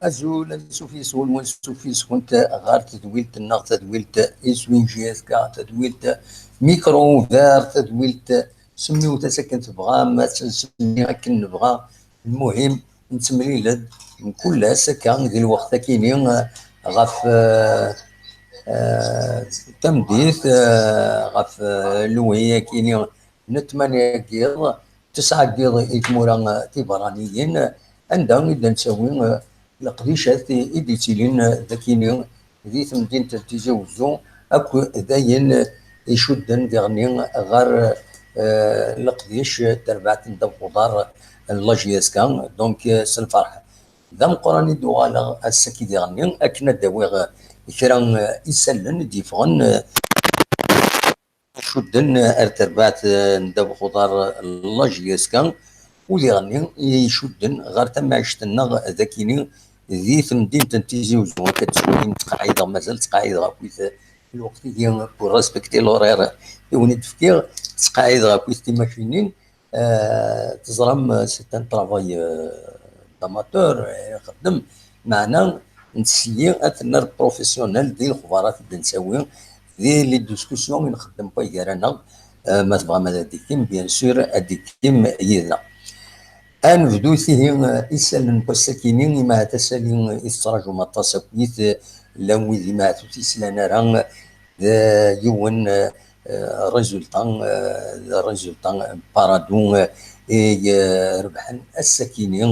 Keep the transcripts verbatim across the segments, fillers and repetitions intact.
Azul, ansuf yes-wen, wansuf yes-kent ɣer tedwilt-nneɣ, tadwilt Iswin J S K, tadwilt Micro Ouvert, tadwilt semmiwt-as akken tebɣam, ad tt-nsemmi akken nebɣa. Lmuhim, nettemlil-d mkul ass akka di lweqt akini, eh, ɣef, eh, eh, tameddit, eh, ɣef, eh, lewhi akini n ttmanya n yiḍ, tesɛa n yiḍ i tmura, eh, tiberraniyin, anda i d-nettawi, eh, leqdicat i, i d-yettilin, eh, d akini di temdint n Tizi Wezzu, akk d ayen icudden diɣenni ɣer, eh, leqdic, eh, terbaɛt n ddabex uḍar n la J S K. Donc, eh, s lferḥ d ameqqran i d-uɣaleɣ ass-agi diɣenni akken ad d-awiɣ, eh, kra, eh, isallen i d-yeffɣen, eh, icudden ar terbaɛt, eh, n ddabex uḍar n la J S K, u diɣenni i icudden ɣer tamɛict-nneɣ d akini di temdint n Tizi Wezzu. Akka ttwalin, ttqaɛideɣ, mazal ttqaɛideɣ akkit lweqt-agi pour respecter l'horaire i wen-id-fkiɣ, ttqaɛideɣ akkit timacinin. Eh, teẓram, eh, c'est un travail, eh, d'amateur, eh, ixeddem, meɛna nettselli ad t-nerr professionnel di lexbarat i d-nettawi, di les discussions i nxeddem way gar-aneɣ. Eh, ma tebɣam ad d-tekkim, bien sûr, ad d-tekkim yid-neɣ. Ad nebdu tihi, eh, isallen n wass-akini, imi ahat asali i tettṛajum aṭas akkit, eh, llan wid imi ahat ur t-islan ara, d yiwen, eh, résultat, eh, d résultat n Paradou, eh, i, eh, rebḥen ass-akini,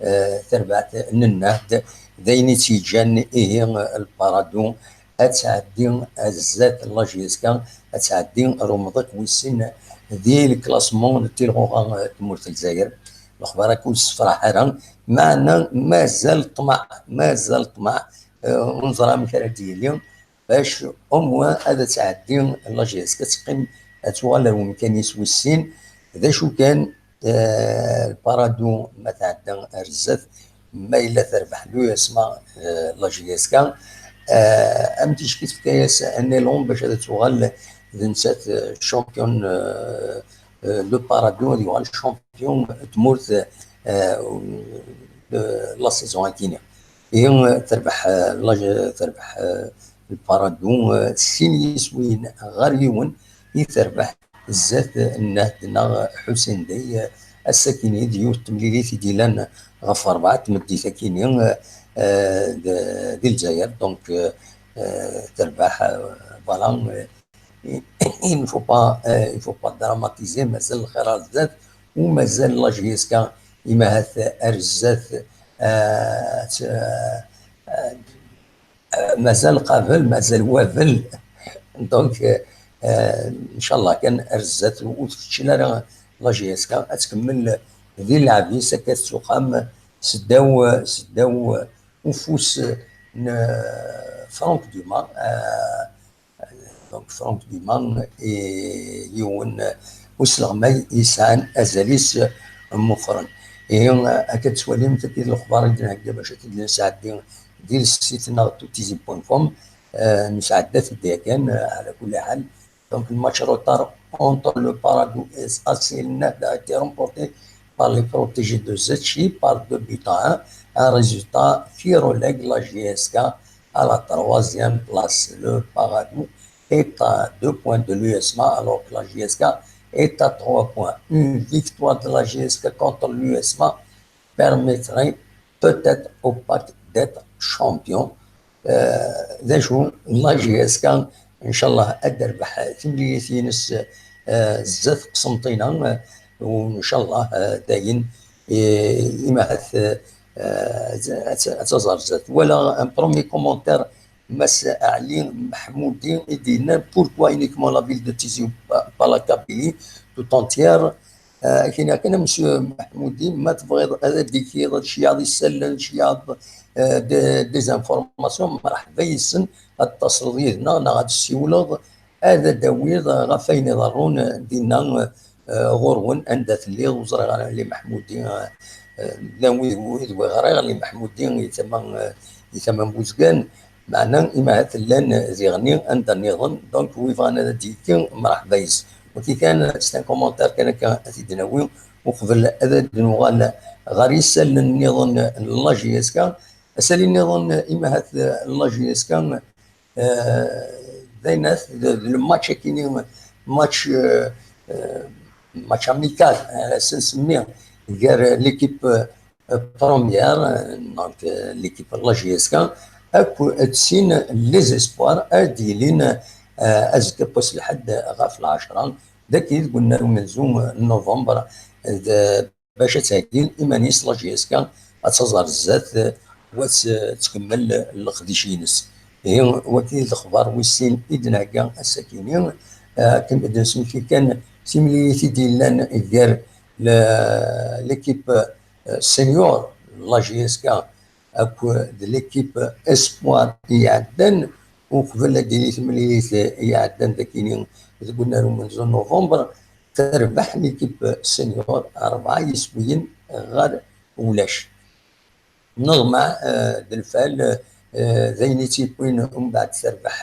eh, tarbaɛt n Nnahd, d ayen i tt-yeǧǧan ihi, eh, Lparadou ad tɛeddi ar zdat n la J S K, ad tɛeddi ar umḍiq wis sin di lklasmun n tilɣuɣa, eh, n tmurt n Lezzayer. Lexbar-agi ur yessefraḥ ara, meɛna mazal ṭṭmeɛ, mazal ṭṭmeɛ, eh, ur neẓri amek ara d-yili. Bac au moins ad tɛeddi la J S K, ad teqqim, ad tuɣal ar wemkan-is wis sin. D acu kan, eh, Lparadou ma tɛedda ar zdat, ma yella terbeḥ l'U S M A, eh, la J S K, eh, am ticki tefka-yas un élan bac ad tuɣal d nettat, eh, champion, eh, eh, Lparadou ad yuɣal champion n tmurt, eh, de la saison-agi-nni. Ihi, eh, terbeḥ, eh, la, terbeḥ, eh, Lparadou, eh, sin yiswiyen ɣer yiwen i terbeḥ zdat Nnahd neɣ Ḥusin Dey, eh, ass-akini d yiwet n temlilit i d-yellan ɣef rebɛa n tmeddit akini, eh, eh, d-, di Lezzayer. Donc, eh, eh, terbeḥ, eh, voilà, eh, il ne faut pas, euh, il faut pas dramatiser, mazal lxir ar zdat, u mazal la J S K imi ahat ar zdat, euh, t-, euh, euh, mazal qabel, mazal wabel. Donc, euh, euh, ncallah kan ar zdat ur tfeččel ara la J S K, ad tkemmel di lɛeb-is akka tettuqam seddaw, seddaw ufus n, euh, Franck Dumas, euh, Donc, Franck Dumas i yiwen usleɣmay yesɛan azal-is meqqren. Ihi, akka tettwalim, tagi d lexbar i d-nhegga bac ad t-id-nesɛeddi di lsit-nneɣ tutizi point com. Eh, nesɛedda-t-id yakan, eh, ɛla kulli ḥal. Donc, le match retard entre le Paradou et S A C Ennahda a été remporté par les protégés de Zetchi par deux buts à un, un résultat qui relègue la J S K à la troisième place. Le Paradou est à deux points de l'U S M A, alors que la J S K est à trois points. Une victoire de la J S K contre l'U S M A permettrait peut-être au PAC d'être champion. Euh, d acu, la J S K, ncallah, ad d-terbeḥ timlilit-ines, euh, zdat Qsenṭina, euh, u ncallah, euh, dayen, i, imi ahat, euh, ad, ad, ad taẓ ar zdat. Walaɣ un premier commentaire, Mass Ali Mahmoudi i d-yennan: pourquoi uniquement la ville de Tizi Ouzou, pas, pas la Kabylie tout entière? Euh, akken akken, a Monsieur Mahmoudi, ma tebɣiḍ ad d-tikiḍ, ad tceyɛeḍ isallen, ad tceyɛeḍ, euh, des, des informations, mreḥba yes-sen, ad d-taseḍ yid-neɣ neɣ ad d-tessiwleḍ, ad d-tawiḍ ɣef wayen iḍerrun dinna, euh, ɣur-wen, anda telliḍ, ur ẓriɣ ara, Ali Mahmoudi, euh, euh, llan wid, wid wi ɣriɣ, Ali Mahmoudi i tama, euh, i tama n Buzgan, meɛna imi ahat llan diɣenni anda nniḍen, donc wi bɣan ad d-yekki, mreḥba yes. Wagi kan, c'est un commentaire kan akka ad t-id-nawi, uqbel ad d-nuɣal ɣer yisallen nniḍen n la J S K. Asali nniḍen, imahat, eh, la J S K, eh, d ayen at-, d, d le match akini, match, eh, eh, match amical, eh, s-, nsemmi, gar l'équipe, eh, première, eh, donc, eh, l'équipe la J S K, akked sin les espoirs, ad d-yilin, eh, azekka n wass lḥedd ɣef lɛecṛa, dagi deg unnar umenzu n novembre, d, bac ad theggi iman-is la J S K, ad taẓ ar zdat, eh, u ad tt-, tkemmel leqdic-ines. Ihi, wagi d lexbar wis sin i d-nhegga ass-akini, eh, akken ad d-nesmekti kan timlilit i d-yellan gar le-, l'équipe, eh, senior, la J S K, akked l'équipe espoir i iɛeddan, uqbel ad d-tili temlilit i iɛeddan dagini deg unnar umenzu n novembre, terbeḥ l'équipe senior rebɛa yiswiyen ɣer ulac. Neḍmeɛ, eh, d lfal, eh, d ayen i tt-yewwin umbeɛd terbeḥ,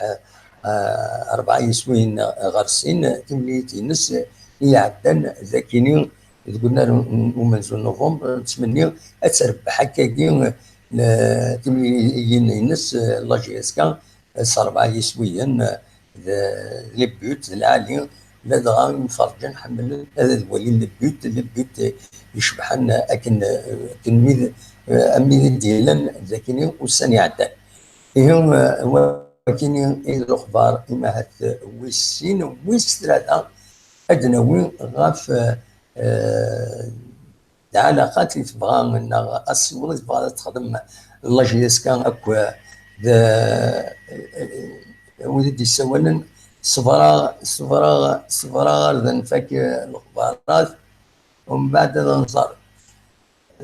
eh, rebɛa yiswiyen ɣer sin, timlilit-ines i iɛeddan dagini deg unnar n umenzu n novembre, nettmenni ad terbeḥ akkagi, eh, timliliyin-ines, eh, la J S K, s rebɛa yiswiyen, eh, d les buts d lɛali, ladɣa imferrǧen ḥemmlen ad, ad walin les buts, les buts, eh, icebḥen akken, eh, akken wid, eh, am wid i d-yellan dagini ussan iɛeddan. Ihi, eh, wakini i d lexbar imahat, eh, wis sin, wis tlata, ad d-nawi ɣef, eh, eh, lɛalaqat i tebɣa, neɣ asiweḍ i tebɣa ad texdem la J S K akk d, eh, wid i d-yessawalen. Ṣebreɣ, ṣebreɣ, ṣebreɣ ar d nfak, eh, lexbarat, umbeɛd ad nẓer.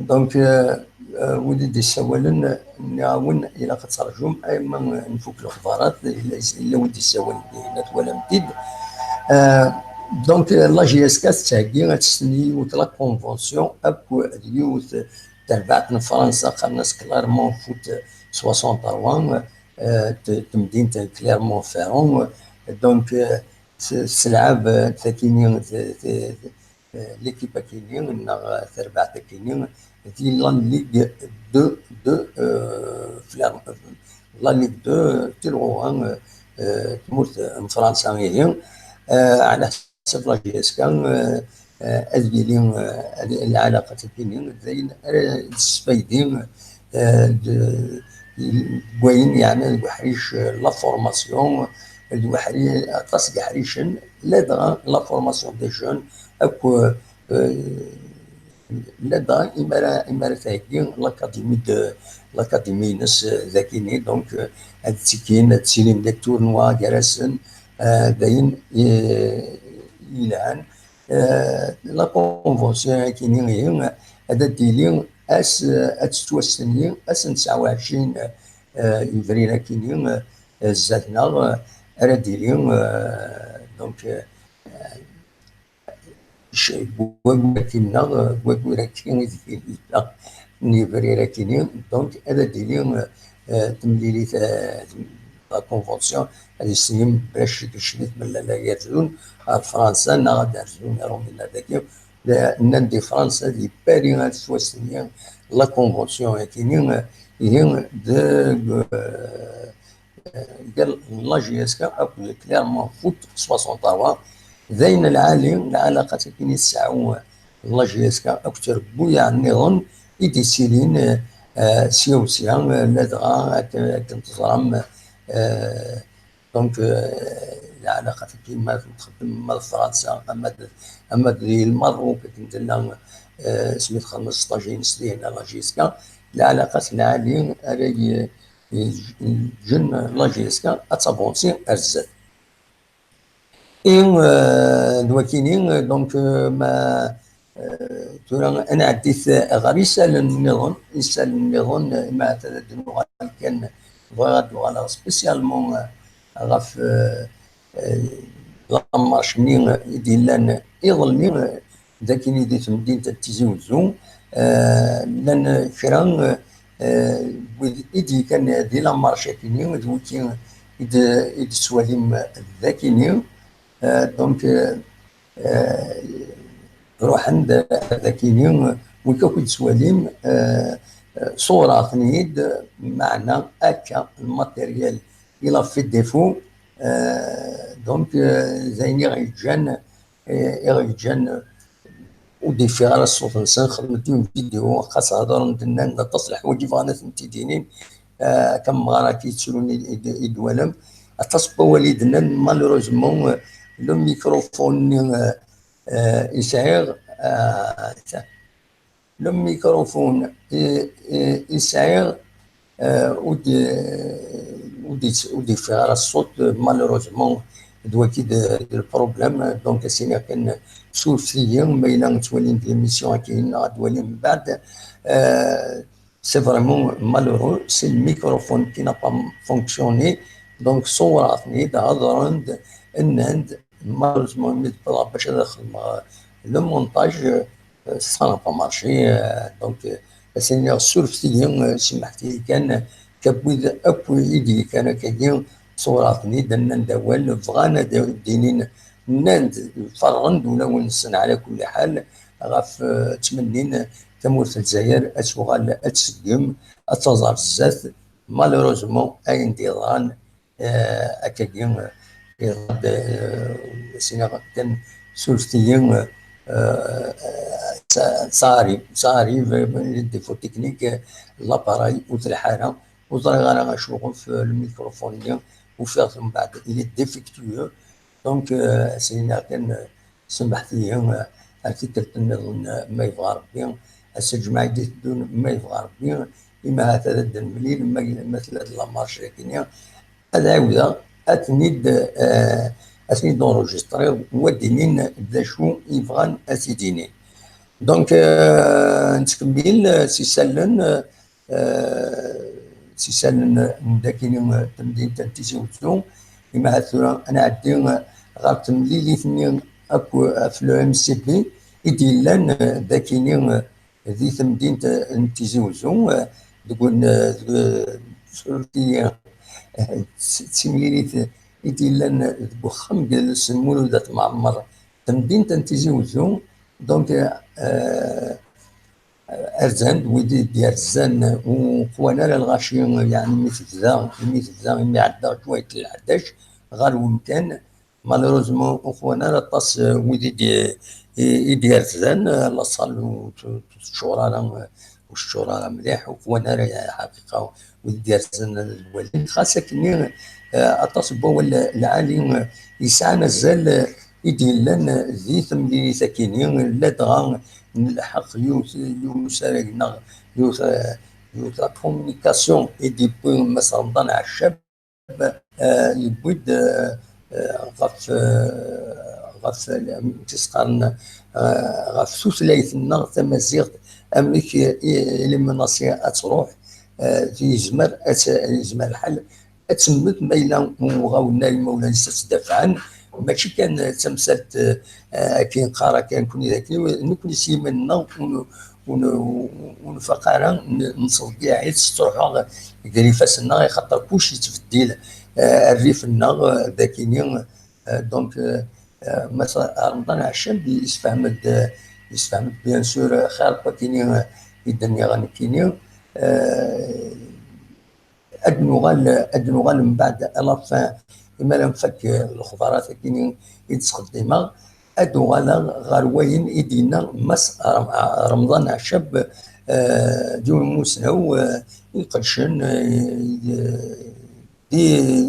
Donc, eh, eh, wid i d-yessawalen, nniɣ-awen, ilaq ad terjum arma nfuk lexbarat, yella, yella wid d-yessawalen, yella twalam-t-id. Eh, donc, eh, la J S K tettheggi ad testenyi yiwet la convention akked yiwet terbaɛt n Fransa, qqaren-as Clermont Foot soixante-trois, eh, t-, temdint n Clermont-Ferrand. Donc, eh, s-, s-, tselɛab, eh, takini, t-, t-, eh, l'équipe akini, neɣ, eh, terbaɛt akini, di la Ligue deux de, eh, Fler-, la Ligue deux, tilɣuɣa, eh, eh, tmurt n Fransa, ihi, eh, ɛla ḥsab la J S K, eh, eh, ad yili, eh, ad, lɛalaqat akini, d ayen ara yessfaydi, eh, d, deg wayen yeɛnan deg uḥric, eh, la formation, d uḥri-, aṭas n yeḥricen, ladɣa la formation des jeunes, akk, eh, ladɣa imi ara, imi ara theggi l'académie de, l'académie-ines, eh, dagini, donc, eh, ad ttekkin, ad ttilin des tournois gar-asen, eh, d ayen, eh, yelhan. Eh, la convention akini, ihi, ad d-tili ass, ad tettwastenyi ass n tesɛa u ɛecrin, eh, yebrir akini, eh, zdat-neɣ, eh, ara d-tili, eh, donc, eh, c-, waggur akini-nneɣ, waggur akini ideg yella n yebrir akini, donc ad d-tili, eh, temlilit, eh, la convention, ad yessenyem bac kecmit mella la yerzun ar Fransa neɣ ad rzun Iṛumyen dagi. La, nnan di Fransa, di Paris, ad tettwastenyi la convention akini, eh, ihi deg, eh, gar la J S K akked Clermont Foot soixante-trois. D ayen lɛali, lɛalaqat akken i tesɛu la J S K akked trebbuyaɛ nniḍen i d-yettilin, eh, sya u sya, eh, ladɣa ak-, akken teẓram, eh, donc, eh, lɛalaqat akken ma txeddem ma d Fransa, ama d, ama d Lmerruk, akken tella, eh, asmi txeddem sṭaj-ines dihin la J S K, lɛalaqat lɛali ara y-, ǧǧen la J S K ad tavansi ar zdat. I, eh, d wakini, eh, donc, eh, ma, eh, tura ad nɛeddit ɣer isallen nniḍen, isallen nniḍen, eh, ma ad d-nuɣal kan, bɣiɣ ad d-uɣaleɣ spécialement, eh, ɣef, eh, eh, la marche-nni i d-yellan iḍelli, eh, d akini di temdint n Tizi Wezzu, eh, llan kra, eh, wid i d-yekkan di la marche akini, d wiki i d-, i d-tettwalim d akini. Eh, donc, eh, eh, ruḥen-d d akini, wiki akk i d-tettwalim, eh, Ṣewwreɣ-ten-id, meɛna akka lmateryal il a fait défaut, donc d ayen i ɣ-yeǧǧan, i ɣ-yeǧǧan ur d-yeffiɣ ara ṣṣut-nsen. Xedmen-d yiwen vidéo, xas hedren-d, nnan-d aṭas n leḥwayeǧ i bɣan ad tent-id-inin, akka meɣɣar akka yettrun i d-walam. Aṭas n wawal i d-nnan, malheureusement le microphone-nni i sɛiɣ, le microphone i sɛiɣ ur d-yeffiɣ ara ṣṣut, malheureusement. D wagi d le problème. Donc, ad s-iniɣ kan surfet-iyi ma yella ttwalin-d l'émission-agi neɣ ad walim mbeɛd. C'est vraiment malheureux, c'est le microphone qui n'a pas fonctionné. Donc, ṣewwreɣ-ten-id, hedren-d, nnan-d, malheureusement, imi d-wwḍeɣ bac ad xedmeɣ le montage, ça n'a pas marché. Donc, ad s-iniɣ surfet-iyi, semḥet-iyi kan, akka n wid akk i d-yekkan akkagi, ṣewwreɣ-ten-id, nnan-d awal, bɣan ad d-inin, nnan-d, ferrɣen-d ulawen-nsen ɛla kulli ḥal, ɣef ttmennin tamurt n Lezzayer ad tuɣal ad tseggem, ad taẓ ar zdat. Malheureusement, ayen d-yeḍran akkagi yeḍra-d, s-iniɣ kan surfet-iyi, ça arrive, ça arrive, les défauts techniques, l'appareil ur telḥa ara, ur ẓriɣ ara acu ɣef le microphone-nni, ufiɣ-t mbeɛd il est défectueux. Donc, s-iniɣ kan semḥet-iyi, ar tikkelt nniḍen ma yebɣa Rebbi, ass n lǧemɛa i d-iteddun ma yebɣa Rebbi, imi ahat ad d-nemlil ma tella-d la marche-agi-nni, ad ɛiwdeɣ ad ten-id, ad ten-id-enregistriɣ, u ad d-inin d acu i bɣan ad t-id-inin. Donc, nettkemmil s isallen, s isallen n dakini, temdint n Tizi Wezzu. Imi ahat tura ad nɛeddi ɣer temlilit-nni akk ɣef le M C B i d-yellan dakini di temdint n Tizi Wezzu, deg un-, deg, surfet-iyi, d timlilit i d-yellan deg uxxam n Mulud At Mɛemmer, temdint n Tizi Wezzu. Donc, rzan-d wid i d-yerzan, ur qwan ara lɣaci, yeɛni mi tebda, mi tebda, imi ɛedda cwayt leḥdac ɣer wemkan. Malheureusement, ur qwan ara aṭas wid i d-, i d-yerzan, la salle ur teččur ara, ur teččur ara mliḥ, ur qwan ara, ḥaqiqa, wid i d-yerzan ad walin. Xas akkenni, aṭas n wawal lɛali yesɛan azal i d-yellan di temlilit-akini, ladɣa nelḥeq yiwet, yiwen usarag neɣ yiwet, yiwet la communication i d-yewwi Mass Remḍan Ɛeccab, yewwi-d ɣef, ɣef, amek i s-qqaren, ɣef tutlayt-nneɣ tamaziɣt, amek i, i, i limenasi ad truḥ, yezmer ad t-, yezmer lḥal ad temmet ma yella uɣawen-a imawlan-is ad tt-dafɛen. Mačči kan d tamsalt, eh, akken qqareɣ kan nekkni d akken, nekkni s yiman-nneɣ ur n-, ur n-, ur nfaq ara, n-, nettḍeyyiɛ-itt, tettruḥu gar ifassen-nneɣ, axaṭer kullec yettbeddil, eh, rrif-nneɣ, eh, d akini, eh, donc, eh, eh, Mass Remḍan Ɛeccab yessefhem-d, yessefhem-d, bien sûr, xir n wakini, eh, i d-nniɣ nekkini, eh, Ad nuɣal, ad nuɣal mbeɛd à la fin, imi ara nfak lexbarat-agi i d-ttqeddimeɣ, ad uɣaleɣ ɣer wayen i d-yenna Mass Rem-, Remḍan Ɛeccab, eh, d yiwen n umusnaw, eh, iqedcen, eh, di,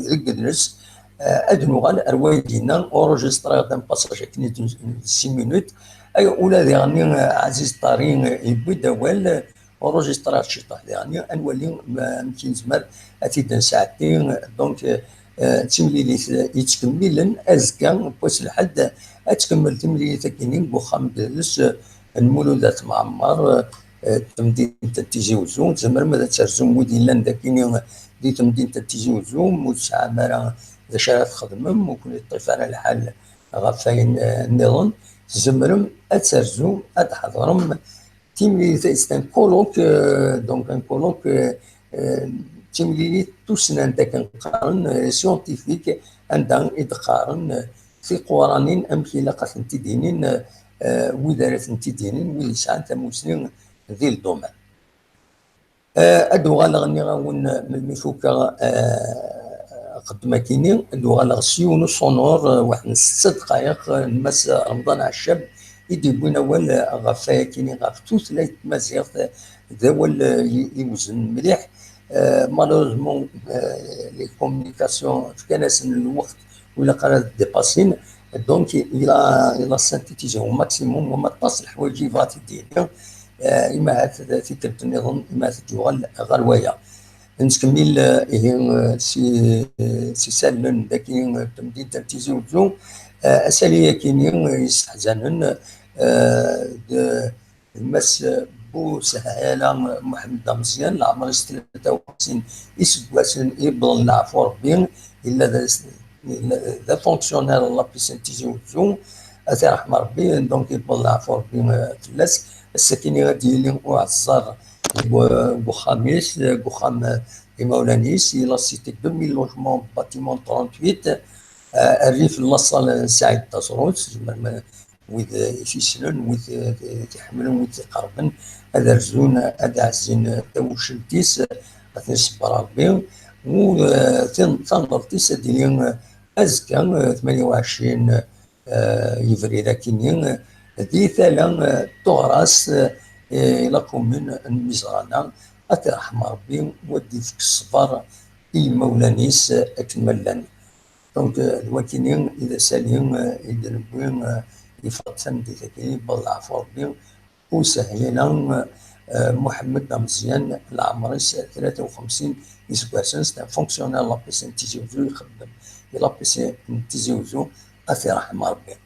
deg idles. Eh, ad nuɣal ar wayen i d-yenna, enregistré-d un passage akken i d six minutes. Ay, ula diɣen, eh, Ɛziz Ṭari, eh, yewwi-d awal, enregistré-d ciṭuḥ diɣen, ad nwali ma, amek i nezmer ad t-id-nesɛeddi. Donc, eh, d timlilit yettkemmilen azekka n wass lḥedd, ad tkemmel temlilit-agi deg uxxam n yidles, eh, n Mulud At Mɛemmer, eh, temdint n Tizi Wezzu. Tzemrem ad terzum wid yellan d akini di temdint n Tizi Wezzu, ma ur tesɛam ara d acu ara txedmem, ur ken-iṭṭif ara lḥal ɣef wayen, eh, nniḍen, tzemrem ad terzum, ad tḥeḍrem timlilit, c'est un colloque, euh, donc un colloque, euh, euh, timlilit tussnant akken qqaren, euh, scientifique, anda i d-qqaren, euh, tiquranin amek ilaq ad tent-id-inin, euh, wid ara tent-id-inin, wid yesɛan tamusni di le domaine. Eh, ad uɣaleɣ, nniɣ-awen, melmi fukeɣ, eh, axeddem akini, ad uɣaleɣ s yiwen usunur, eh, waḥed n setta dqayeq, eh, n Mass Remḍan Ɛeccab, i d-yewwin awal, eh, ɣef wayakini, ɣef tutlayt tmaziɣt, eh, d awal, eh, i-, iweznen mliḥ. Eh, malheureusement, eh, les communications fkan-asen lweqt ur ilaq ara ad dépassin. Donc, il a, il a synthétisé au maximum, u ma aṭas leḥwayeǧ i yebɣa ad t-id-yini. Eh, imahat d tikkelt nniḍen, imahat ad yuɣal ɣer waya. Nettkemmil, eh, ihi, eh, si, eh, s isallen dagi, eh, n temdint n Tizi Uzzu. Eh, asali-yakini, eh, yesseḥzanen, eh, d, d Mass Busehhala Muḥemmed Ameẓyan, leɛmer-is tlata u xemsin iseggasen, yewweḍ leɛfu Rebbi, yella d, d, d afonctionnaire n la P C N Tizi Uzzu, ad t-iṛḥem Rebbi, donc yewweḍ leɛfu Rebbi, eh, fell-as. Ass-akini ad d-yili uɛeẓẓar deg, deg uxxam-is, deg uxxam, eh, imawlan-is, i la cité deux mille logements, bâtiment trente-huit, eh, rrif n la salle n Saɛid Taẓrut, tzemrem, eh, wid, eh, i t-issnen, wid, eh, t-iḥemmlen, wid t-iqerben, ad rzun, ad ɛezzin, eh, tawcent-is, eh, ad ten-iṣebber Rebbi. U, eh, tin-, taneḍrt-is ad d-tili, eh, azekka, eh, tmanya u ɛecrin, eh, yebrir akini, eh, di tala, eh, Tuɣrast, eh, i la commune n Miẓrana, ad t-iṛḥem Rebbi, u ad d-ifk ṣṣber i yimawlan-is, eh, akken ma llan. Donc, euh, d wakini i d asali, euh, i d-newwi, euh, yeffeɣ-d tameddit-agi, yewweḍ leɛfu Rebbi, Usehlila, euh, Muḥemmed Ameẓyan, leɛmer-is tlata u xemsin iseggasen, c'est un fonctionnaire n la P C N Tizi Uzzu, ixeddem i la P C N Tizi Uzzu, ad t-iṛḥem Rebbi.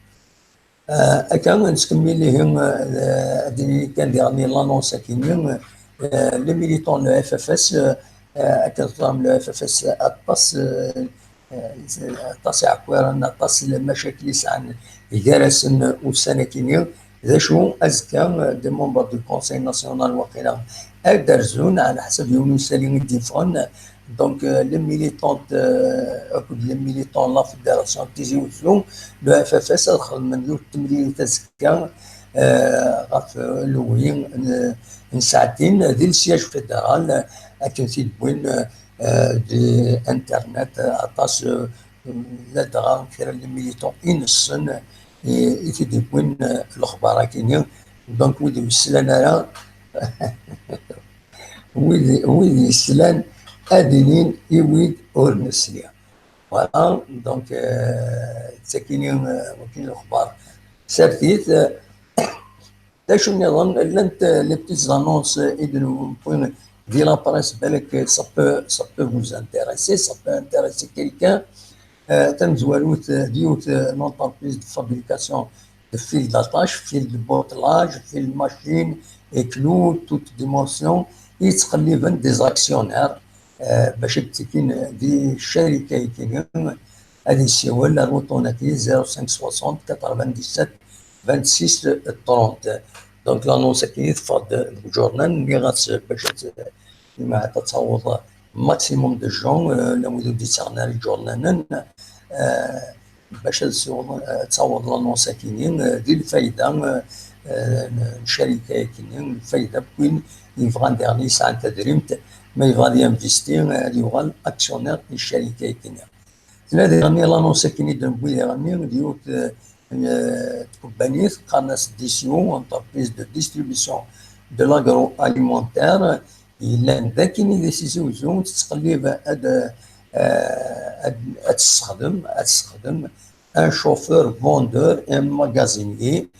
Euh, akka, nettkemmil ihi, euh, ad d-nini kan diɣen l'annonce-agi-nni, euh, les militants n le F F S, euh, euh, akken teẓram, le F F S aṭas, euh, euh, aṭas iɛekkiren, aṭas n lmacakil i sɛan gar-asen ussan-agi-nni. D acu, azekka, euh, des membres du Conseil national waqila ad d-rzun, ɛla ḥsab yiwen usali i d-yeffɣen. Donc, euh, les militantes, euh, akked les militants n la fédération Tizi Uzzu, le F F S, ad xedmen yiwet n temlilit azekka, euh, ɣef, euh, lwi n, n Saɛdin, di le siège fédéral, akken t-id-wwin, euh, di internet, euh, aṭas, euh, ladɣa kra n les militants i nessen, i, i t-id-wwin, euh, lexbar-agi-nni. Donc, wid ur yeslan ara, wid, wid yeslan ad inin i wid ur nesli. Voilà, donc, euh, d takini, euh, wakin lexbar. Sertit, euh, d acu nniḍen, llant, euh, les petites annonces, euh, i d-newwi di la presse, balak, euh, ça peut, ça peut vous intéresser, ça peut intéresser quelqu'un. Euh, tamezwarut, euh, d yiwet, euh, l'entreprise de fabrication de fil d'attache, fil de bottelage, fil de machine, éclou, toute dimension, i yettqelliben des actionnaires, euh, bac ad ttekkin di ccarika-agi-nni. Ad yessiwel ar wuṭṭun-agi, zéro cinq soixante quatre-vingt-dix-sept vingt-six trente. Donc, l'annonce-agi teffeɣ-d deg uǧurnan, nniɣ-as bac ad, imahat ad taweḍ maximum de gens, euh, llan wid ur d-yettaɣen ara iǧurnanen, euh, bac ad siweḍ, ad taweḍ l'annonce-agi-nni, euh, di lfayda, euh, euh, n ccarika-agi-nni, lfayda n win yebɣan diɣen yesɛan tadrimt, ma yebɣa ad yinvesti, euh, ad yuɣal actionnaire n ccarika-agi-nni. Tella diɣen l'annonce-agi i d-newwi diɣen, d yiwet, euh, n, euh, tkebbanit, qqaren-as D C O, entreprise de distribution de l'agroalimentaire, yellan d akini di Tizi Uzzu, tettqellib ad, euh, ad, ad tessexdem, ad tessexdem un chauffeur vendeur et un magasinier.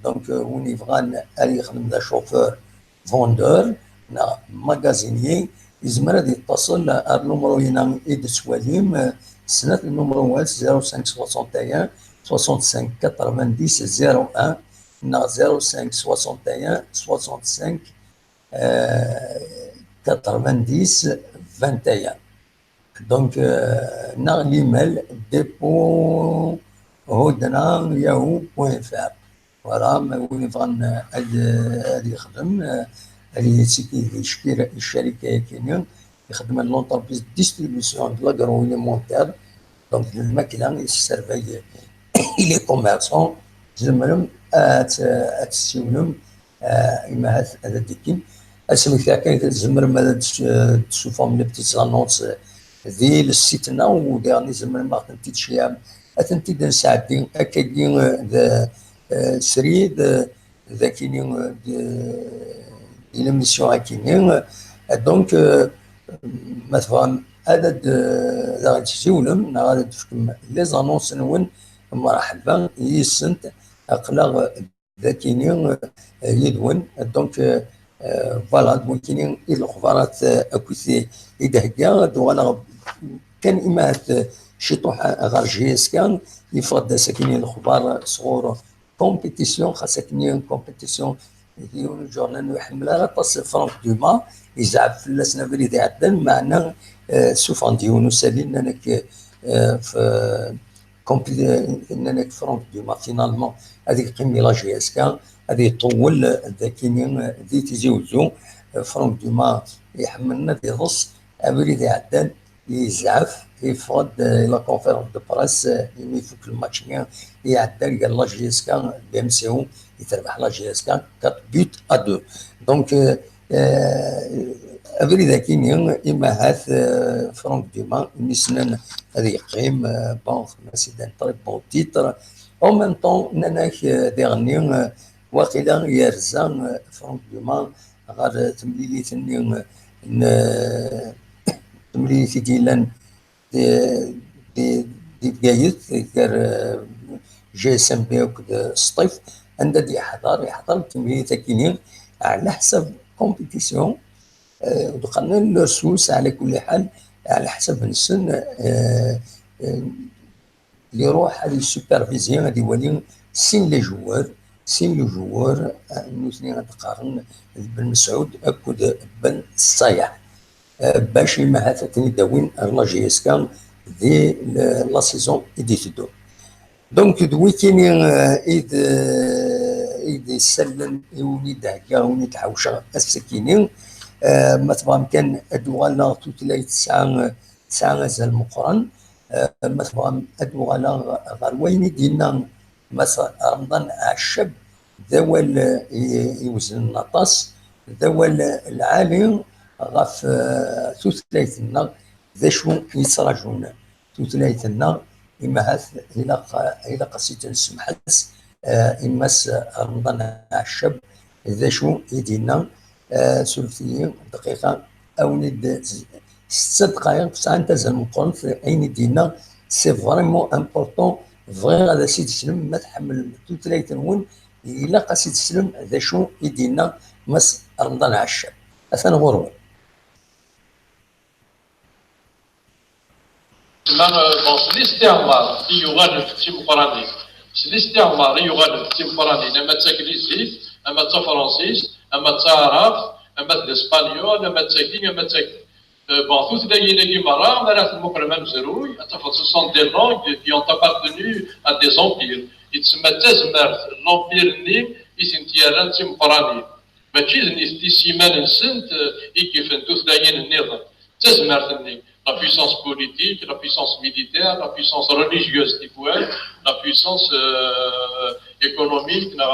Donc, euh, win yebɣan ad yexdem d achauffeur vendeur neɣ magasinier, yezmer ad yettaṣel ar numru-ina i d-tettwalim, euh, snat n numruwat, zéro cinq soixante et un soixante-cinq quatre-vingt-dix zéro un neɣ zéro cinq soixante et un soixante-cinq, euh, quatre-vingt-dix vingt et un. Donc, euh, neɣ l'email dépôt hudna yahoo point F R. Voilà, ma win yebɣan, euh, ad, ad yexdem, euh, ad yettiki di ccarika-agi-nni, yexdem l'entreprise de distribution de l'agroalimentaire, donc d lmakla i tesservay i les commerçants, tzemrem ad, ad tessiwlem, euh, imahat ad d-ikkin. Asmekti kan, tzemrem ad d-, d-tessufɣem les petites annonces di le site-nneɣ, u diɣen tzemrem ad tent-id-tceyyɛem, ad tent-id-nesɛeddi akkagi, eh, d, eh, srid, eh, d akini, eh, d, di l'émission akini. Eh, donc, eh, ma tebɣam ad d-, ad aɣ-d-tessiwlem neɣ ad d-tefkem les annonces-nwen, mreḥba yis-sent, aql-aɣ d akini, euh, yid-wen. Donc, euh, euh, voilà, d wakini i d lexbarat, euh, akkit i d-hegga. Ad uɣaleɣ kan imahat, euh, ciṭuḥ ɣer J S K, yeffeɣ-d ass akini lexbar sɣur compétition, xas akini compétition, yiwen n journal ur iḥemmel ara aṭas Franck Dumas, yezɛef fell-asen abrid iɛeddan, meɛna, euh, ssufɣen-d yiwen usali, nnan-ak, euh, f-, compli-, nnan-ak Franck Dumas, finalement, ad yeqqim di la J S K, ad iṭewwel, euh, d akini, euh, di Tizi Uzzu. Euh, Franck Dumas iḥemmel ad iḍes, abrid iɛeddan, yezɛef, yeffeɣ-d, euh, la conférence de presse, euh, imi ifuk lmatch-nni iɛeddan gar la J S K d M C O, i terbeḥ la J S K quatre buts à deux. Donc, euh, euh, abrid akini, imahat, euh, Franck Dumas, imi ssnen ad yeqqim, euh, bon, c'est un très bon titre. En même temps, nnan-ak, euh, diɣenni, euh, waqila yerza, euh, Franck Dumas ɣer temlilit-nni, euh, n, euh, temlilit i d-yellan di, di, di Bgayet, gar, euh, G S M B akked Sṭif, anda d-yeḥḍer, yeḥḍer deg temlilit akini, ɛla ḥsab compétition, euh, ur d-qqaren ara lursus, ɛla kulli ḥal, ɛla ḥsab-nsen, euh, euh, iruḥ ad yessupervizi, ad iwali sin les joueurs, sin les joueurs, euh, nutni ad qqaren d Ben Mesɛud akked Ben Ṣṣayeḥ, euh, bac imahat ad ten-id-awin ar la J S K di l-, la saison i d-iteddun. Donc, d wikini, euh, i d, i d-isallen i win i d-heggaɣ, i win i d-ḥewceɣ ass-akini. Euh, ma tebɣam kan ad uɣaleɣ, tutlayt tesɛa, tesɛa azal meqqren. Euh, ma tebɣam ad uɣaleɣ ɣer wayen i d-yenna Mass Remḍan Ɛeccab, d awal, eh, i-, iweznen aṭas, d awal lɛali ɣef, eh, tutlayt-nneɣ, d acu i yettṛajun tutlayt-nneɣ, imahat ilaq, ilaq ad s-id-nessemḥes, eh, i Mass Remḍan Ɛeccab, d acu i d-yenna, eh, surfet-iyi dqiqa, awen-id setta dqayeq sɛant azal meqqren, ayen i d-yenna, c'est vraiment important, bɣiɣ ad as-id-teslem, ma tḥemmlem tutlayt-nwen, ilaq ad as-id-teslem d acu i d-yenna Mass Remḍan Ɛeccab. Atan ɣur-wen. Ma, euh, bon, s listiɛmar i yuɣalen d timeqranin. S listiɛmar i yuɣalen d timeqranin, ama d taglizit, ama d tafransist, ama d taɛrabt, ama d lespanyul, ama d tagi, ama d tagi. Euh, bon, tutlayin-agi merra, ma ara temmuqlem amezruy, ad tafeḍ ce sont des langues qui ont appartenu à des empires. Yettsemma d tazmert n l'empire-nni i tent-yerran d timeqranin. Mačči d nitenti s yiman-nsent, euh, i yifen tutlayin nniḍen. D tazmert-nni, la puissance politique, la puissance militaire, la puissance religieuse tikwal, la puissance, euh, économique, neɣ,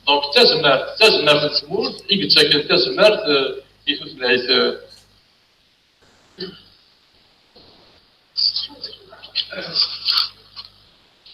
donc d tazmert, d tazmert n tmurt i yettaken tazmert, euh, i tutlayt, euh.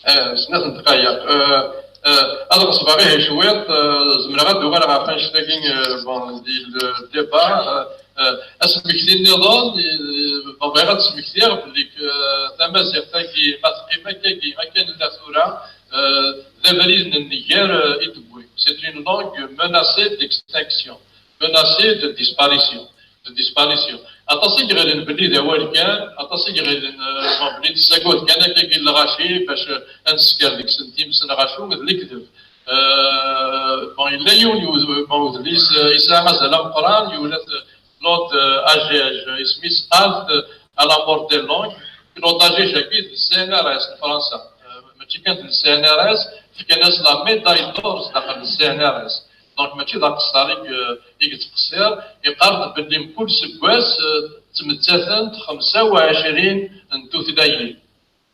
Eh, snat n dqayeq. Eh, eh, ad ɣeṣbeɣ ihi cwiṭ, eh, zemreɣ ad d-uɣaleɣ ɣef annect-agi, eh, bon, di le débat, eh, eh, asmekti nniḍen, eh, bon, bɣiɣ ad d-smektiɣ belli, eh, tamaziɣt-agi, ma teqqim akkagi, akka nella tura, eh, d abrid n nnger, eh, i d-tewwi. C'est une langue menacée d'extinction, menacée de disparition, de disparition. Aṭas i iɣilen belli d awal kan, aṭas i iɣilen, euh, bon, belli nessagad kan akkagi n lɣaci bac, euh, ad nessker deg-sen times n lɣaci, d lekdeb. Euh, bon, yella yiwen n ud-, bon, udlis, euh, yesɛa azal ameqqran, yura-t, euh, Claude, euh, Agege, isem-is Halte à la mort des langues. Claude Agege-agi d C N R S n Fransa. Euh, mačči kan d C N R S, fkan-as la médaille d'or sdaxel n C N R S. Donc, mačči d aqeṣṣer i, i yettqeṣṣir, iqqar-d belli mkul seggas, eh, ttmettatent xemsa u ɛecrin n tutlayin.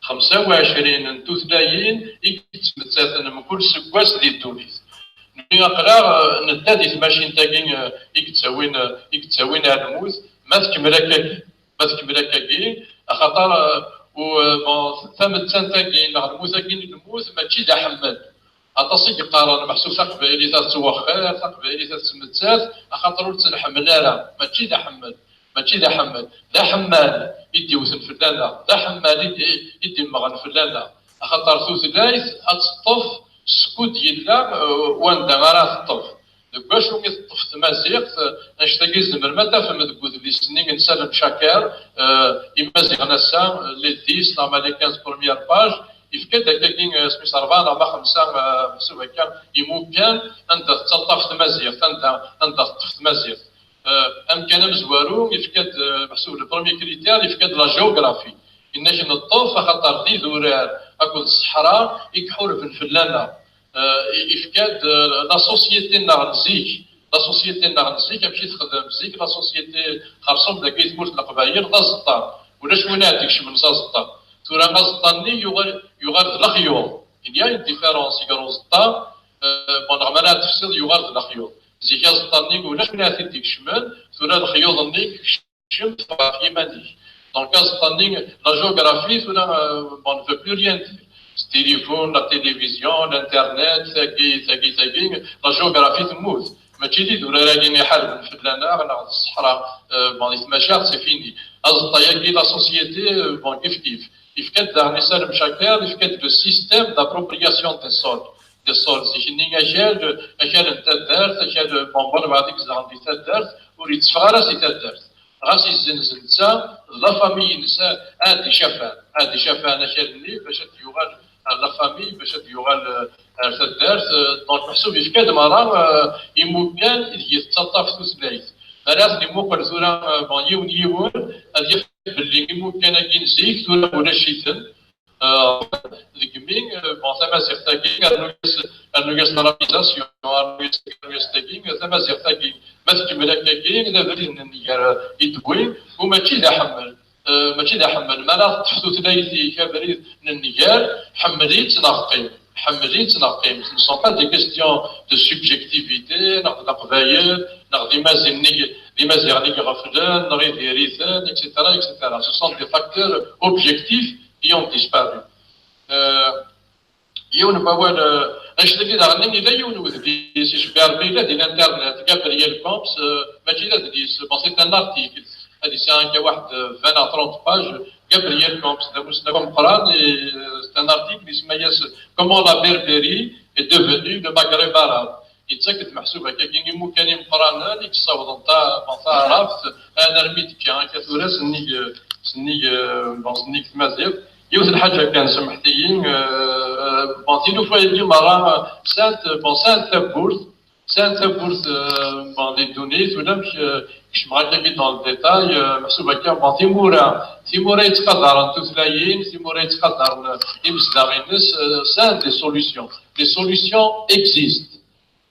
Xemsa u ɛecrin n tutlayin i yettmettaten mkul seggas di ddunit. Aql-aɣ, eh, nedda di tmacint-agi, eh, i yettawin, eh, i yettawin ar lmut, ma tkemmel akkagi, ma tkemmel akkagi, axaṭer, eh, u, eh, bon, tamettant-agi neɣ lmut-agi n lmut mačči d aḥemmel. Aṭas i yeqqaren meḥsub taqbaylit ad tettwexxir, taqbaylit ad tettmettat, axaṭer ur tt-nḥemmel ara, mačči d aḥemmel. Mačči d aḥemmel, d aḥemmal i d-iwten fell-aneɣ, d aḥemmal i d-, i d-immɣen fell-aneɣ. Axaṭer tutlayt ad teṭṭef skud yella, eh, wanda ara teṭṭef. Deg wacu i teṭṭef tmaziɣt, eh, annect-agi tzemrem ad tafem deg udlis-nni n Salem Chaker, eh, Imaziɣen ass-a, les dix neɣ ma les quinze premières pages, yefka-d akkagi, eh, asmi s rebɛa neɣ ma xemsa, eh, meḥsub akka, imukan anda tettaṭṭaf tmaziɣt, anda, anda teṭṭef tmaziɣt. Eh, amkan amezwaru yefka-d, eh, meḥsub le premier critère, yefka-d la géographie. Yenna-k neṭṭef axaṭer d idurar akked ṣṣeḥra i iḥurben fell-aneɣ. Eh, yefka-d, eh, la société-nneɣ n zik. La société-nneɣ n zik, amek i texdem zik la société xerṣum dagi i tmurt n Leqbayel, d aẓeṭṭa. Ulac win ad d-ikecmen s aẓeṭṭa. Tura aẓeṭṭa-nni yuɣal, yuɣal d lexyuḍ. Il y a une différence gar uẓeṭṭa, eh, bon, neɣ ma ara tefsiḍ yuɣal d lexyuḍ. Zik aẓeṭṭa-nni ulac win ara t-id-ikecmen, tura lexyuḍ-nni kecmen ɣef yiman-ik. Donc aẓeṭṭa-nni, la géographie, tura, euh, bon, on ne veut plus rien dire. S tilifun, la télévision, l'internet, tagi, tagi, tagi, la géographie temmut. Mačči d idurar-agi i iḥarben fell-aneɣ, neɣ d ṣṣeḥra, euh, bon, di tmacaɣt, c'est fini. Aẓeṭṭa-agi, la société, euh, bon, kif kif. Yefka-d daɣen i Salem Chaker, yefka-d le système d'appropriation des sols. Des sols, zik-nni akal, akal n taddart, akal, bon, bon, lbeɛḍ i izedɣen di taddart, ur yetteffeɣ ara si taddart. Ɣas izzenz netta, d la famille-ines ad icafan, ad icafan akal-nni bac ad d-yuɣal ar la famille, bac ad d-yuɣal, eh, ar taddart. Eh, donc meḥsub yefka-d merra, eh, imukan ideg tettaṭṭaf tutlayt. Ma ara ten-imuqel tura, eh, bon, yiwen yiwen, ad yaf belli imukan-agi n zik tura ulac-iten. Euh, deg mi, euh, bon, tamaziɣt-agi, rnu-yas, rnu-yas l'arabisation, rnu-yas, rnu-yas tagi, tamaziɣt-agi, ma tkemmel akkagi, d abrid n nnger i d-tewwi, u mačči d aḥemmel. Euh, mačči d aḥemmel. Ma ara teṭṭef tutlayt-ik abrid n nnger, ḥemmel-itt neɣ qqim. Ḥemmel-itt neɣ qqim. Ce ne sont pas des questions de subjectivité, neɣ d Leqbayel, neɣ d Imaziɣen i, d Imaziɣen i iɣeflen, neɣ i diri-ten, et cetera, et cetera. Ce sont des facteurs objectifs qui ont disparu. Euh, yiwen n wawal, euh, annect-agi daɣen yella yiwen n udlis icebbi Rebbi yella di l'internet, Gabriel Comps, euh, mačči d adlis, bon, c'est un article, ad yesɛu akka waḥed, euh, vingt à trente pages. Gabriel Comps d amussnaw ameqqran, et, euh, c'est un article isemma-yas Comment la Berbérie est devenue le Maghreb arabe. Yettak-d meḥsub akkagi imukan imeqqranen i yessawḍen ta-, taɛrabt, armi d-tekka akka tura sennig, sennig, bon, sennig tmaziɣt. Yiwet n lḥaǧa kan, semḥet-iyi, euh, bon, tilufa-agi merra sɛant, bon, sɛant tawwurt, sɛant tawwurt, euh, bon, di ddunit, ulamek, euh, kecmeɣ akkagi dans le détail, euh, meḥsub akka, bon, timura, timura yettqadaren tutlayin, timura yettqadaren imezdaɣ-ines, euh, sɛant des solutions. Les solutions existent.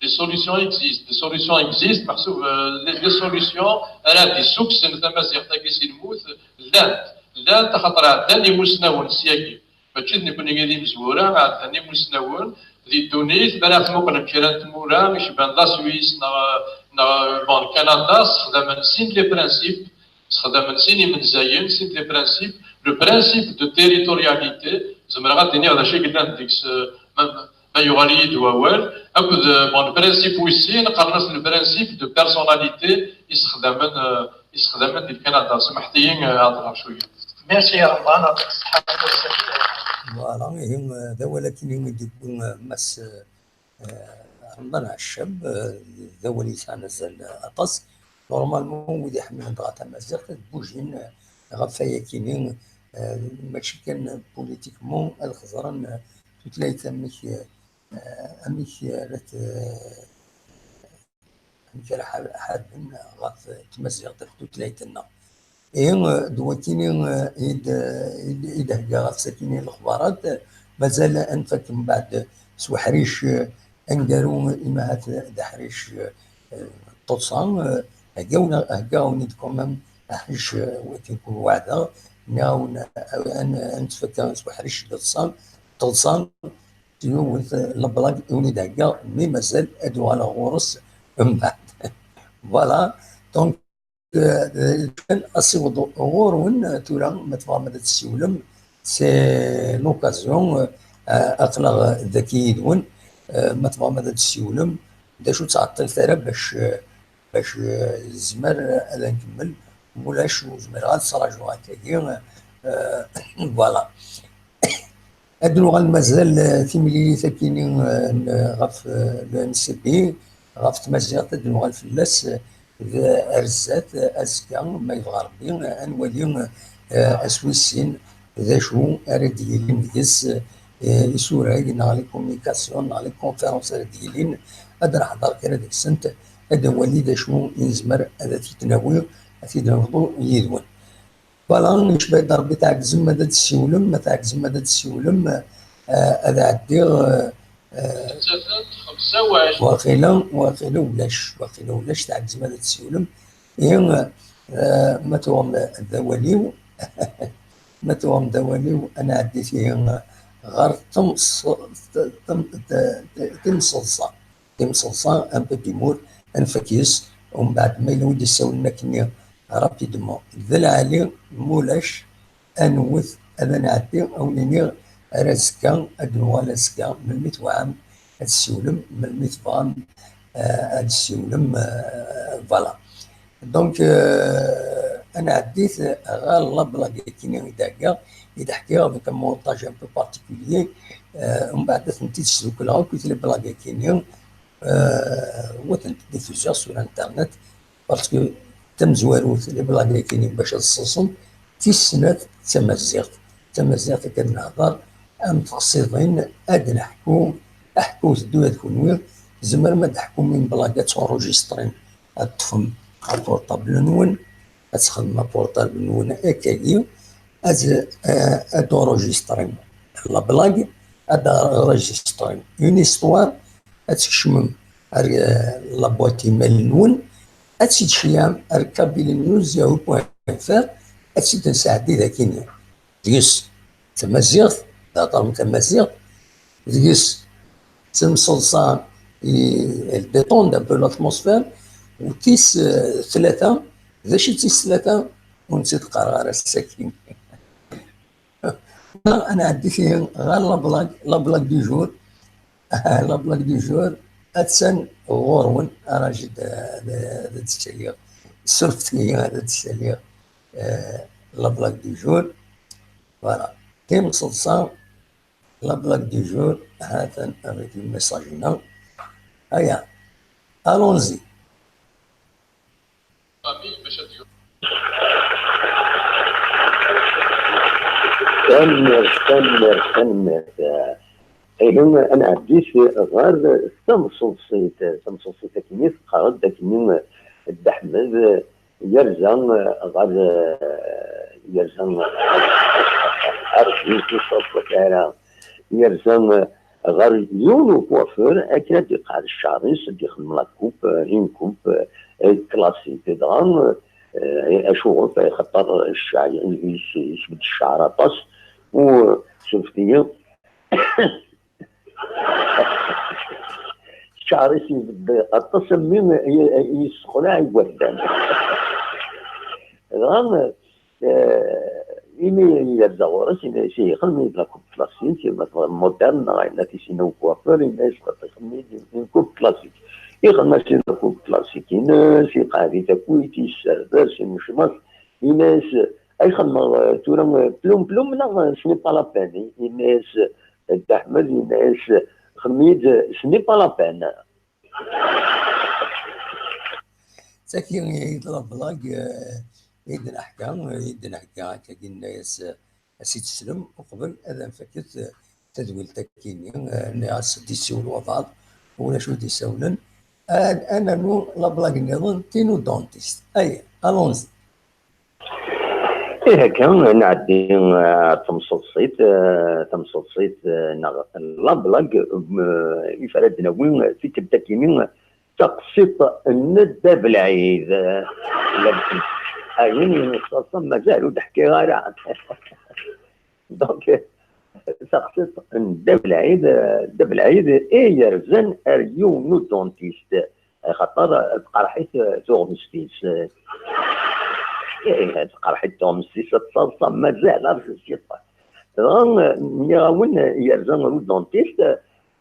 Les solutions existent, les solutions existent, meḥsub, euh, les, les solutions ara d-issukksen tamaziɣt-agi si lmut, llant, llant, axaṭer ɛeddan imusnawen syagi. Mačči d nekkni i d imezwura, ɛeddan imusnawen di ddunit, mi ara tmuqlem kra n tmura, icban la Suisse, neɣ, neɣ, bon, Canada, sexdamen sin les principes, sexdamen sin imenzayen, sin les principes, le principe de territorialité, zemreɣ ad d-iniɣ d acu i yellan deg-s, euh, ma, ma yuɣal-iyi-d wawal, akked, euh, bon, le principe wis sin, qqaren-as le principe de personnalité, issexdamen, euh, issexdamen di Lkanada. Semḥet-iyi, euh, ad heḍṛeɣ cwiya. Merci a Remḍan, yeɛṭik ṣṣeḥḥa. Voilà, ihi, euh, d awal akkin i d-yewwi, euh, Mass, euh, Remḍan Ɛeccab, euh, d awal yesɛan azal, euh, aṭas. Normalement, wid iḥemmlen dɣa tamaziɣt, ad bujin, euh, ɣef wayakini, euh, mačči kan politiquement, ad xeẓren, euh, tutlayt amek, euh, amek ara t-, amek ara ḥar-, ḥarben ɣef tmaziɣt, ɣef tutlayt-nneɣ. Ihi, d wakini, i d-, i d-, i d-heggaɣ ɣef sakini lexbarat, mazal ad nfak mbeɛd s uḥric aneggaru, imahat d aḥric, eh, ṭṭusa, eh, heggawen-, heggaɣ-awen-id quand même aḥric, eh, wakken ken-weɛdeɣ, nniɣ-awen, eh, ad n-, ad nettfakka s uḥric d ṭṭusa, ṭṭusa, yiwet, eh, leblag i wen-id-heggaɣ, mi mazal ad uɣaleɣ ɣur-s mbeɛd. Voilà. Donc, euh, euh, asiweḍ ɣur-wen, euh, tura, ma tebɣam ad tessiwlem, c'est l'occasion, euh, euh, aql-aɣ dagi yid-wen, euh, ma tebɣam ad tessiwlem, d acu ur ttɛeṭṭilet ara bac, euh, bac, euh, nezmer ad nkemmel, mulac ur zmireɣ ad ttṛajuɣ akkagi, euh, voilà. Ad nuɣal mazal, eh, timlilit akini, eh, n-, ɣef, eh, le M C P, ɣef tmaziɣt, ad nuɣal fell-as, eh, d-, ar zdat, eh, azekka, ma yebɣa Rebbi, eh, ad nwali, eh, ass wis sin, d acu ara d-yilin deg-s, eh, isurag, neɣ les communications, neɣ les conférences ara d-yilin, ad neḥḍer kra deg-sent, ad nwali d acu i nezmer ad t-id-nawi, ad t-id-nebḍu yid-wen. Voilà, yecba-d Rebbi, tɛeggzem ad d-tessiwlem, ma tɛeggzem ad d-tessiwlem, eh, ad ɛeddiɣ, eh, eh, waqila, waqila ulac, waqila ulac, tɛeggzem ad d-tessiwlem. Ihi, eh, ma tuɣem d awal-iw, ma tuɣem d awal-iw, ad nɛeddi tihi ɣer temṣ-, tem-, t-, t-, timseḍṣa. Timseḍṣa, un peu d'humour, ad nfak yes, umbeɛd ma yella wi d-issawlen akkenni rapidement d lɛali, mulac, ad nwet, ad nɛeddi, ad wen-iniɣ ar azekka, ad nuɣal azekka, melmi tebɣam ad tessiwlem, melmi tebɣam, eh, ad tessiwlem, eh, voilà. Donc, euh, ad nɛeddi ɣer la blague-agi i d-heggaɣ, i d-ḥkiɣ avec un montage un peu particulier, euh, umbeɛd ad tent-id-sdukleɣ akk les blagues-agi, euh, u ad tent-diffuziɣ sur Internet, parce que tamezwarut, les blagues-agi bac ad ṣeṣṣent, tis snat d tamaziɣt. Tamaziɣt akka ad nehḍer am teqsiḍin, ad neḥku, aḥku teddu ad kunwi, tzemrem ad teḥkum une blague ad tt-enregistrer. Ad teṭṭfem apurṭabl-nwen, ad txedmem apurṭabl-nwen akkagi, ad, eh, ad enregistrem la blague, ad enregistrem une histoire, ad tkecmem ar, eh, la boîte email-nwen, ad tt-id-tceyyɛem ar kabyle news yahoo point F R, ad tt-id-nesɛeddi dagi-nni. Deg-s tamaziɣt, d aṭer n tamaziɣt, deg-s d timseḍṣa, i, elle détend un peu l'atmosphère, u tis, eh, tlata, d acu i tis tlata? Ur tt-id-qqareɣ ara ass-agi. Ad nɛeddi tihi ɣer la blague, la blague du jour. La blague du jour, attan ɣur-wen, arajid, eh, ad, ad d-ttaliɣ, surfet-iyi ad d-ttaliɣ, eh, la blague du jour. Voilà. Timseḍṣa, la blague du jour, ha-t-an avec le message-nneɣ. Aya, allons-y. Tanemmirt, tanemmirt, tanemmirt. Ihi, ad nɛeddi ɣer temseḍsit. Tamseḍsit akkenni teqqar-d akkenni Dda Ḥmed yerza ɣer, yerza ɣer, ur ara, yerza ɣer yiwen ukwafur akken ad d-iqɛed cceɛr-is, ad d-ixdem la coupe, une coupe, eh, classique. Dɣa, eh, acuɣef? Axaṭer cceɛr yes-, yesbedd cceɛr aṭas, u surfet-iyi, cceɛr-is yebded aṭas am win i-, i-, yessexlaɛ igerdan. Dɣa, eh, imi yerza ɣur-s, yenna-yas, ihi, xdem-iyi-d la coupe classique, ma tebɣiḍ moderne, neɣ yenna-t-id coiffeur, yenna-yas, xdem-iyi-d une coupe classique. Ixdem-as la coupe classique-ines, iqɛed-it akkit, yesserder s imecmac, yenna-yas, ay xedmeɣ, eh, tura, eh, plum plum, neɣ, eh, ce n'est pas la peine? Yenna-yas, eh, Dda Ḥmed, yenna-yas, xdem-iyi-d, ce n'est pas la peine. Tagi i d la blague, eh, i d-neḥka, i d-neḥka akka, yenna-yas, eh, a s-id-teslem uqbel ad nfakket, eh, tadwilt-akini, eh, nniɣ-as ad d-yessiwel wabɛaḍ, ulac ur d-yessawlen. Ad, ad nernu la blague nniḍen, tin u dentiste. Ay, allons-y. Ih, akka, nɛeddi, eh, ar temseḍsit, eh, tamseḍsit, eh, neɣ la blague, eh, i fara d-nawi, eh, tikkelt-akini, eh, taqsiṭ n Dda Belɛid, eh, la blague. Ayen i nessaṣa mazal ur d-ḥkiɣ ara. Donc, Taqsiṭ n Dda Belɛid, Dda Belɛid i yerzan ar yiwen n udentist, axaṭer tqerḥ-it tuɣmest-is. Ih, tqerḥ-it tuɣmest-is, ad taḍsa, mazal ar s-, dɣa, nniɣ-awen, yerza ar udentist,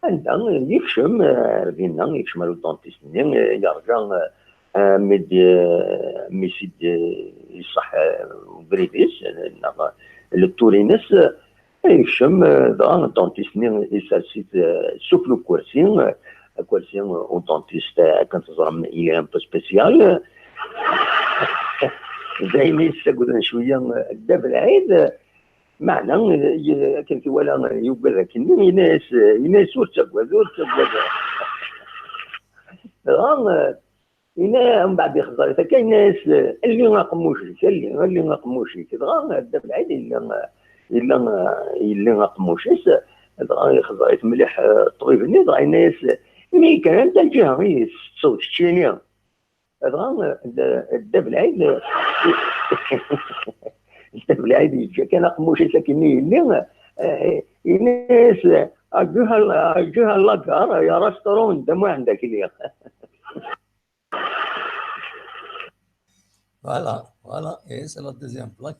anda yekcem, ar dinna, yekcem ar udentist-nni, yerǧa, eh, mi d-, mi s-id-, iṣaḥ, eh, ubrid-is, neɣ le tour-ines, yekcem, eh, dɣa dentist-nni isers-it, eh, sufell ukersi, eh, akersi udentist, eh, akken teẓram, il est un peu spécial. D ayen i yessagden cwiya, eh, Dda Belɛid, meɛna, eh, akken t-iwala, eh, yugad akkenni, yenna-yas, eh, yenna-yas: "Ur ttagad, ur ttagad." Dɣa, eh, Yenna, mbeɛd ixẓer-it akka, yenna-yas: "Alli aqemmuc-ik, alli, alli aqemmuc-ik." Dɣa Dda Belɛid yella, yella, yelli aqemmuc-is, dɣa ixẓer-it mliḥ, eh, ṭṭbib-nni, dɣa yenna-yas: "Imi kan, anta lǧiha i tettetteḍ keččini?" Dɣa, eh, Dda Belɛid, Dda Belɛid yeǧǧa kan aqemmuc-is akken i yelli, eh, yenna-yas: "Aǧǧiha, aǧǧiha lagar, ya restaurant, da ma ɛendek liɣ." Voilà, voilà, et c'est la deuxième blague.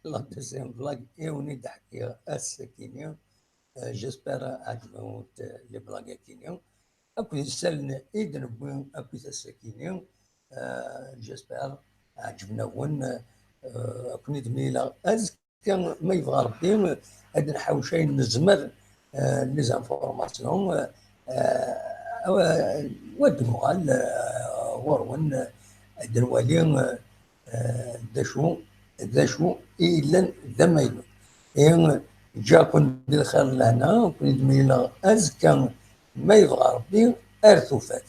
La deuxième blague, i wen-id-ḥkiɣ ass-akini. Euh, j'espère ɛeǧben-awent, euh, les blagues-akini. Akked isallen i d-newwi akked ass-akini. Euh, j'espère ɛeǧben-awen. Euh, ad ken-id-mlileɣ azekka. Kan ma yebɣa Rebbi, ad nḥawec ayen nezmer, eh, les informations, eh, eh, wa d-nuɣal, eh, ɣur-wen, eh, ad nwali, eh, d acu, d acu i yellan d amaynut. I ǧǧiɣ-ken di lxir d lehna, ken-id-mlileɣ azekka, ma yebɣa Rebbi, ar tufat.